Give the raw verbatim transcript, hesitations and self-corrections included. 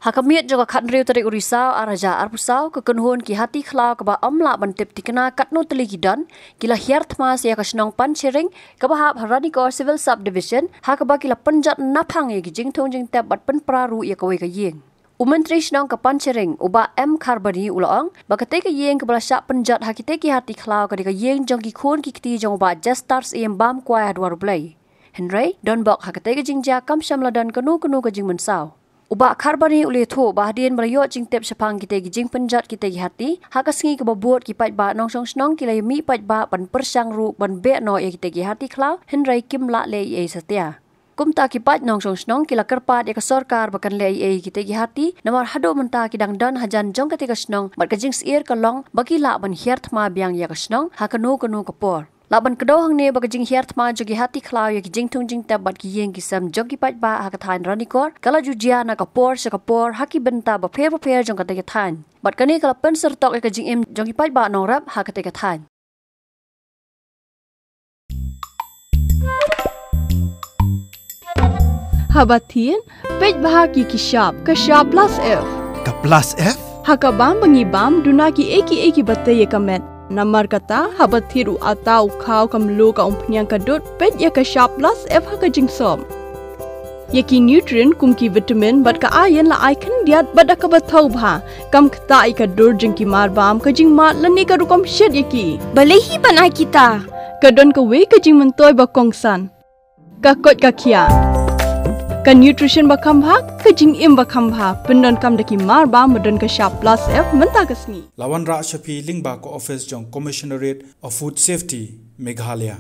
Ha ka miet jong ka khathynriew tarik u Risaw arhajar arphew saw, ka kynhun ki hati khlaw kaba ym lah ban tip thikna katno tylli ki don, ki la hiar thma sha ïa ka shnong Panchering, kaba hap ha Ranikor Civil Subdivision, ha kaba ki la pynjot naphang ïa ki jingthung jingtep bad pynpra ruh ïa kawei ka ïing. U Myntri Shnong ka Panchering, u Bah M Kharbani u la ong ba katei ka ïing kaba la shah pynjot ha kitei ki hati khlaw ka dei ka ïing jong ki khun ki kti jong u Bah Jestar Syiem bam kwai ha dwar U Blei. Hynrei, donbok ha katei ka jingjia kam shym la don kano kano ka jingmynsaw. U Bah Kharbani u la ïathuh ba hadien ba la ïoh jingtip shaphang kitei ki jingpynjot kitei ki hati, ha ka sngi kaba bud ki paidbah nongshong shnong ki la ïamih paidbah ban pyrshang ruh ban beh noh ïa kitei ki hati khlaw, hynrei kim lah leh ei ei satia. Kumta ki paid nongshong shnong ki la kyrpad ïa ka sorkar ba kan leh ei ei kitei ki hati, namar haduh mynta ki dang don hajan jong katei ka shnong, bad ka jingsyier ka long ba ki lah ban hiar thma biang ïa ka shnong ha kano kano ka por. Lah ban kdew hangne ba ka jinghiar thma jong ki hati khlaw ïa ki jingthung jingtep bad ki ïing ki sem jong ki paidbah ha ka thaiñ Ranikor ka la ju jia na ka por sha ka por ha ki bynta bapher bapher jong katei ka thaiñ. Bad kane ka la pynsyrtok ïa ka jingim jong ki paidbah nongrep ha katei ka thaiñ. Haba thied, peit bha ki ki shap, ka shap plus F. Ka plus F? Ha ka bam ba ngi bam, duna ki ei ki ei kiba tei ïa ka met. Namar kata, haba thied u atta u khaw ka mluh ka umphniang ka dud, peit ïa ka shap plus F ha ka jingsop. Ïa ki nutrient kum ki vitamin bad ka iron la ai khyndiat bad da kaba thaw bha. Kam ktah ïa ka dur jong ki mar bam, ka jingmad lane ka rukom shet ïa ki. Balei hi ban ai kita? Ka don kawei ka jingmyntoi ba kongsan. Ka koit ka khiah. Ka nutrition ba kham bha, ka jingim ba kham bha. Pyndonkam da ki mar bam ba don ka shap plus F mynta ka sngi. La wanrah sha phi lyngba ka office jong Commissionerate of Food Safety, Meghalaya.